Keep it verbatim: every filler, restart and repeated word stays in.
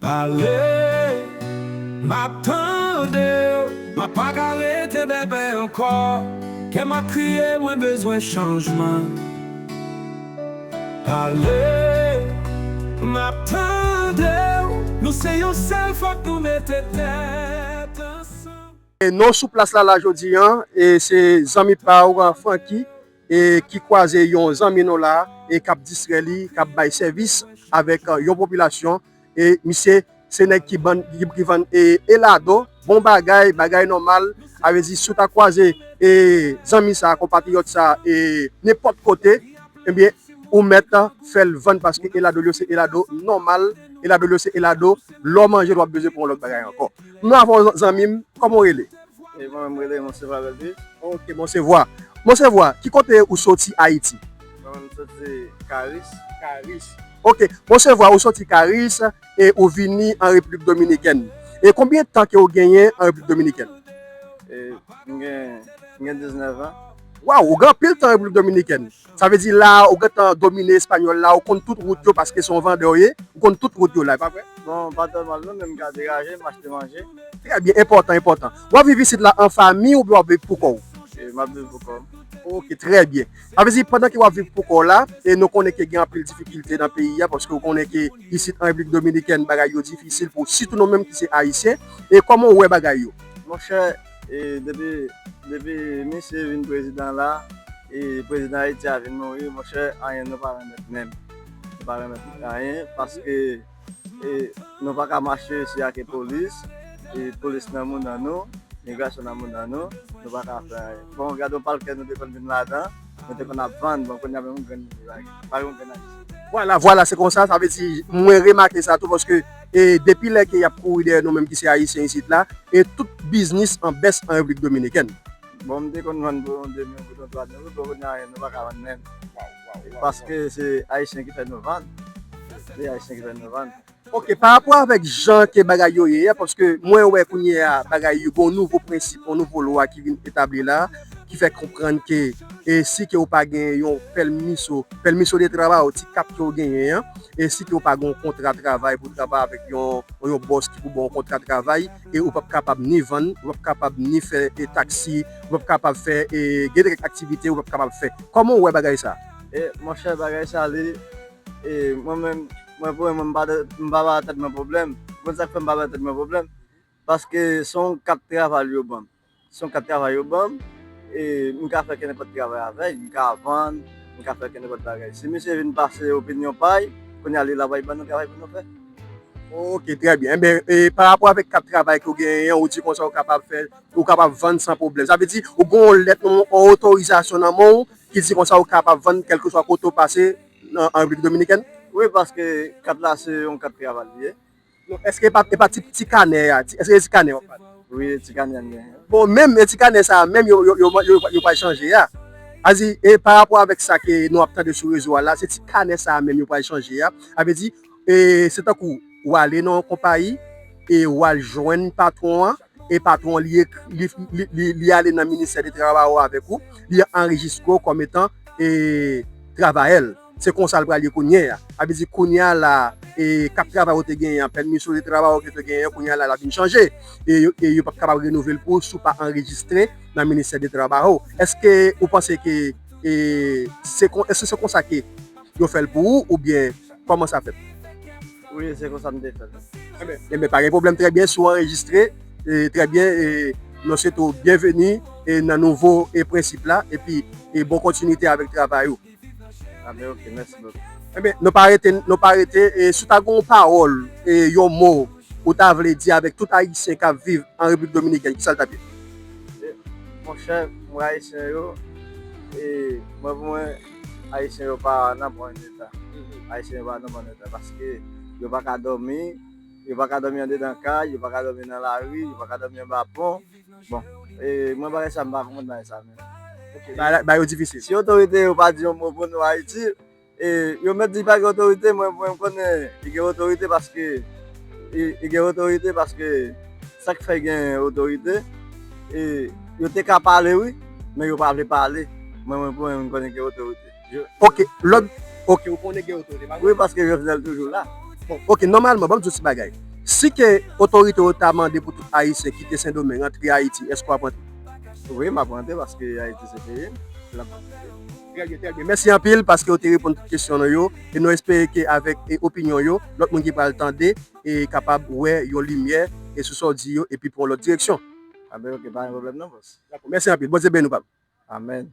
Pale, m ap tande w, m ap pa ka rete bèbè ankò. Kè m ap kriye, mwen bezwen chanjman. Pale, m ap tande w, nou se yon sèl, fòk nou mete tèt ansanm. E nou sou plas la, la jodi a, e se zanmi pa w, Francky, e ki kwaze yon zanmi nou la, e k ap distrè li, k ap bay sèvis avèk, e, yon popilasyon. E misye, se nèg ki bann, ki, ki vann, e, elado, bon bagay, bagay nòmal. A vle di, si w ta kwaze, e, zanmi sa, konpatriyòt sa, e, nenpòt kote, ebyen, ou mèt fè l vann, paske elado l yo se elado nòmal, elado l yo se elado lè w manje l w ap bezwen pran yon lòt bagay ankò. Nou avè w, zanmi m, kòman w rele? E mwen menm rele Monsevwa Belvis. Ok, Monsevwa. Monsevwa, ki kote ou soti Ayiti? Mwen menm soti Karis. Karis. Ok, Monsevwa, ou soti Karis e ou vini an Repiblik Dominikèn. E konbyen tan ke ou genyen an Repiblik Dominikèn? E m gen, m gen diznèf an. Waw, ou gen anpil tan an Repiblik Dominikèn. Sa vle di la, ou gentan domine espanyòl la, ou konn tout wout yo paske se yon vandè w ye, ou konn tout wout yo la, e pa vre? Bon, pa tèlman non, men m ka degaje, m achte manje. Trè byen, enpòtan, enpòtan. W ap viv isit la an fanmi oubyen w ap viv pou kò w? E m ap viv pou kò m. Ok, trè byen. Sa vle di, pandan ke w ap viv pou kò w la, e nou konnen ke gen anpil difikilte nan peyi a, paske w konnen ke isit an Repiblik Dominikèn, bagay yo difisil pou, sitou nou menm ki se Ayisyen. E kòman w wè bagay yo? Monchè, e depi, depi misye vin prezidan la, e prezidan Ayiti a vin mouri, monchè, anyen nou pa renmèt menm. Nou pa renmèt anyen, paske, e, nou pa ka mache si ake polis, e polis nan mouda nou, migrasyon nan mouda nou, nou pa ka fè anyen. Bon, gade yon palkè nou te konn vin ladan, nou te konn ap vann, bon, kounye a menm yon grenn pa gen yon grenn Ayisyen. Vwala, vwala, se konsa, sa vle di, mwen remake sa tou, paske, e, depi lè ke y ap kouri dèyè nou menm ki se Ayisyen isit la, e tout biznis an bès an Repiblik Dominikèn. Bon, m te konn vann pou yon de mil goud, yon twa mil goud, bon, kounye a, nou pa ka vann menm. Paske se Ayisyen ki fè nou vann. Se Ayisyen ki fè nou vann. Ok, pa rapò avèk jan ke bagay yo ye a, paske mwen wè kounye a bagay yo, gon nouvo prensip, yon nouvo lwa ki vin etabli la, ki fè konprann ke, e si ke w pa gen yon pèmiso, pèmiso de trabajo, ti kat ke w genyen an, e si ke w pa gen yon kontra travay pou w travay avèk yon, yon bòs ki pou ba w yon kontra travay, e ou p ap kapab ni vann, ou p ap kapab ni fè, e, taksi, ou p ap kapab fè, e, gen de aktivite ou p ap kapab fè. Kòman w wè bagay sa? E, monchè, bagay sa, li, e, mwen menm, mwen, pou mwen, mwen, m pa, m pa ba tèt mwen pwoblèm. Ou konn sa k fè m pa ba tèt mwen pwoblèm? Paske se yon kat travay yo ban m. Se yon kat travay yo ban m, e m ka fè kenenpòt travay avè l, m ka vann, m ka fè kenenpòt bagay. Si misye vin pase opinyon pa l, kounye a li la pral ban nou travay pou nou fè. Ok, trè byen. Enben, e, pa rapò avèk kat travay ke w genyen an, ou di konsa ou kapab fè, ou kapab vann san pwoblèm. Sa vle di, ou gen yon lèt, yon, yon otorizasyon nan men w ki di konsa ou kapab vann kèlkeswa kote w pase nan, an Repiblik Dominikèn? Wi, paske kat la se yon kat travay li ye. Non, èske e pa, e pa ti, ti kanè a? Ti, èske e ti kanè w ap pale? Wi, e ti kanè m genyen. Bon, menm e ti kanè sa a, menm yo, yo, yo, yo, yo pral chanje a. A di, e pa rapò avèk sa ke nou ap tande sou rezo a la, se ti kanè sa a menm yo pral chanje a. A vle di, e, se tankou ou ale nan yon konpayi, e ou al jwenn patwon an, e patwon an, li, ekri- li, li, li, li ale nan ministè de trabajo avèk ou, li anrejistre w kòm etan, e, travayè l. Se konsa l pral ye kounye a. Sa vle di kounye a la, e, kat travay ou te genyen an, pèmiso de trabajo ke w te genyen an, kounye a la, l ap vin chanje. E, yo- e yo p ap kapab renouvle l pou ou si w pa anrejistre nan ministè de trabajo. Èske ou panse ke, e, se kon- èske se konsa ke yo fè l pou ou, oubyen kòman sa fèt? Wi, se konsa m te fè l. Enben, enben, pa gen pwoblèm, trè byen, si w anrejistre, e, trè byen, e, nou swete w byenveni, e, nan nouvo, e, prensip la, epi, e, bon kontinite avèk travay ou. A ben, ok, mèsi bokou. Enben, nou pa rete, nou pa rete, e, si w ta gen yon pawòl, e, yon mo, ou ta vle di avèk tout Ayisyen k ap viv an Repiblik Dominikèn, kisa l t ap ye? E, monchè, mwen Ayisyen yo, e, mwen pou mwen, Ayisyen yo pa nan bon eta. Ayisyen yo pa nan bon eta, paske yo pa ka dòmi, yo pa ka dòmi andedan kay, yo pa ka dòmi nan lari, yo pa ka dòmi anba pon. Bon, e, mwen bagay sa, m pa konprann bagay sa menm. Ok, bagay, bagay yo difisil. Si otorite yo pa di yon mo pou nou Ayiti, e, yo mèt di pa gen otorite, mwen, mwen, m konnen li gen otorite paske, li, li gen otorite paske sa k fè gen otorite, e, yo te ka pale, wi, men yo pa vle pale. Mwen, mwen, pou mwen, m konnen gen otorite. Ok, lòt, ok, ou konnen gen otorite, pa vre? Wi, paske Jovenel toujou la. Bon, ok, nòmalman, ban m di w ti bagay. Si ke otorite yo ta mande pou tout Ayisyen kite Sendomeng, rantre Ayiti, èske w ap rantre? Wi, m ap rantre paske Ayiti se peyi m. L ap Trè byen, trè byen. Mèsi anpil paske w te reponn tout kesyon nou yo. E nou espere ke avèk e opinyon yo, lòt moun ki pral tande e kapab wè yon limyè e sou sa w di yo epi pran yon lòt direksyon. Aben, ok, pa gen pwoblèm non, bòs. Dakò, mèsi anpil. Bondye beni w, pap. Amèn.